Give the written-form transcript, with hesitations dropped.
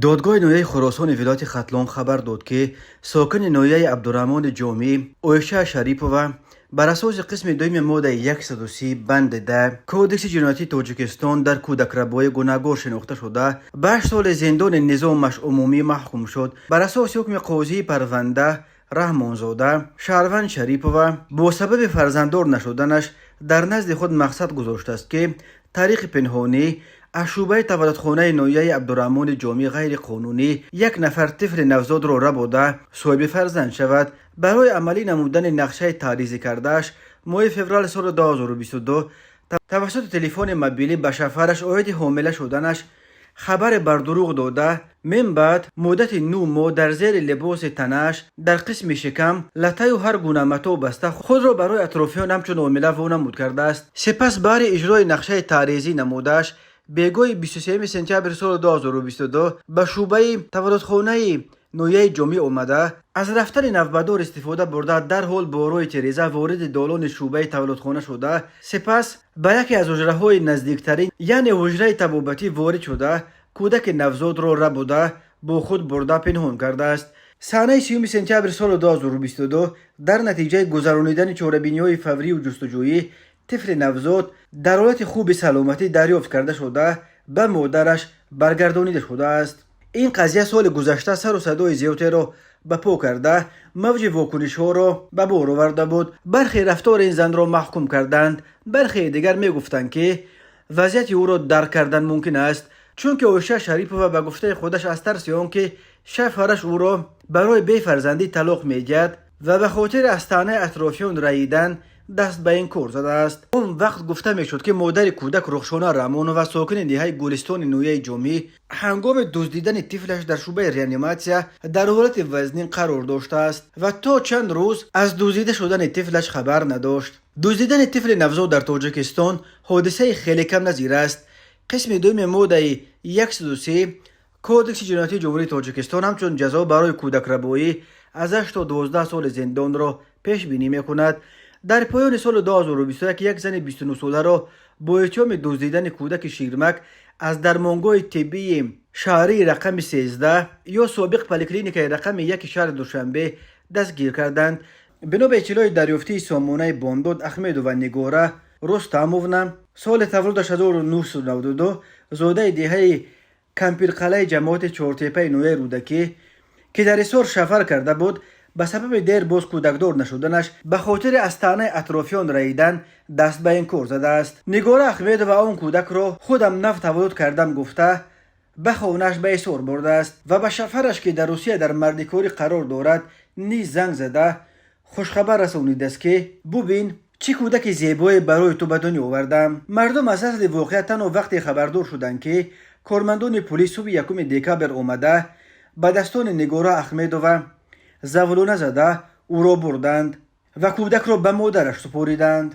Додгоҳи ноҳияи Хуросони вилояти Хатлон хабар дод, ки сокини ноҳияи Абдураҳмони Ҷомӣ Оиша Шарипова бар асоси қисми дуюми моддаи 130 банди 10 Кодекси ҷиноятии Тоҷикистон дар кӯдакрабоӣ гунаҳгор шинохта шуда, ба 8 соли зиндони низомаш умумӣ маҳкум шуд. Бар асоси ҳукми қозии парванда Раҳмонзода, шаҳрванд Шарипова бо сабаби фарзанддор нашуданаш дар назди худ мақсад гузоштааст, ки тариқи пинҳонӣ аз шӯъбаи таваллудхонаи ноҳияи Абдураҳмони Ҷомӣ ғайриқонунӣ як нафар тифли навзодро рабода, соҳиби фарзанд шавад. Барои амалӣ намудани нақшаи таҳризӣ кардааш моҳи феврали соли 2022 тавассути телефони мобилӣ ба шавҳараш оиди ҳомила шуданаш хабаре бардурӯғ дода, мин баъд муддати 9 моҳ дар зери либоси танааш дар қисми шикам латтаю ҳар гуна матоъ баста, худро барои атрофиён ҳамчун ҳомила вонамуд кардааст. Сипас баҳри иҷрои нақшаи таъризӣ намудааш бегоҳи 23 сентябри соли 2022 ба шӯъбаи таваллудхонаи ноҳияи Ҷомӣ омада, аз рафтани навбатдор истифода бурда, дарҳол бо роҳи тиреза вориди долони шӯъбаи таваллудхона шуда, сипас ба яке аз ҳуҷраҳои наздиктарин, яъне ҳуҷраи табобатӣ, ворид шуда, кӯдаки навзодро рабуда, бо худ бурда пинҳон кардааст. Санаи 30 сентябри соли 2022 дар натиҷаи гузаронидани чорабиниҳои фаврию ҷустуҷӯӣ тифли навзод дар ҳолати хуби саломатӣ дарёфт карда шуда, ба модараш баргардонида шудааст. Ин қазия соли гузашта сару садои зиёдеро ба по карда, мавҷи вокунишҳоро ба бор оварда буд. Бархе рафтори ин занро маҳкум карданд, бархеи дигар мегуфтанд, ки вазъияти ӯро дарк кардан мумкин аст, чунки Оиша Шарипова ба гуфтаи худаш аз тарси он ки шавҳараш ӯро барои бефарзандӣ талоқ медиҳад ва ба хотири аз таънаи атрофиён раидан даст ба ин кор задааст. Он вақт гуфта мешуд, ки модари кӯдак Рухшона Раҳмонова, сокини деҳаи Гулистони ноҳияи Ҷомӣ, ҳангоми дуздидани тифлаш дар шӯъбаи реаниматсия дар ҳолати вазнин қарор доштааст ва то чанд рӯз аз дуздида шудани тифлаш хабар надошт. Дуздидани тифли навзод дар Тоҷикистон ҳодисаи хеле камназир аст. Қисми дуюми моддаи 103 Кодекси ҷиноятии Ҷумҳурии Тоҷикистон ҳамчун ҷазо барои кӯдакрабоӣ аз 8 то 12 соли зиндонро пешбинӣ мекунад. Дар поёни соли 2021 як зани 29-соларо бо иттиҳоми дуздидани кӯдаки ширмак аз дармонгоҳи тиббии шаҳрии рақами 13 ё собиқ поликлиникаи рақами 1 шаҳри Душанбе дастгир карданд. Бино ба иттилои дарёфтии сомонаи Бомдод, Ахмедова Нигора Рустамовна, соли таваллудаш 1992, зодаи деҳаи Кампирқалаи ҷамоати Чортепаи ноҳияи Рӯдакӣ, ки дар Ҳисор шавҳар карда буд, ба сабаби дер боз кӯдакдор нашуданаш ба хотири аз таънаи атрофиён раидан даст ба ин кор задааст. Нигора Ахмедова он кӯдакро худам нав таваллуд кардам гуфта, ба хонааш ба Ҳисор бурдааст ва ба шавҳараш, ки дар Русия дар мардикорӣ қарор дорад, низ занг зада, хушхабар расонидааст, ки бубин, чӣ кӯдаки зебое барои ту ба дунё овардам. Мардум аз асли воқеа танҳо вақте хабардор шуданд, ки кормандони пулис субҳи 1 декабр омада, ба дастони Нигора Ахмедова завлона зада, ӯро бурданд ва кӯдакро ба модараш супориданд.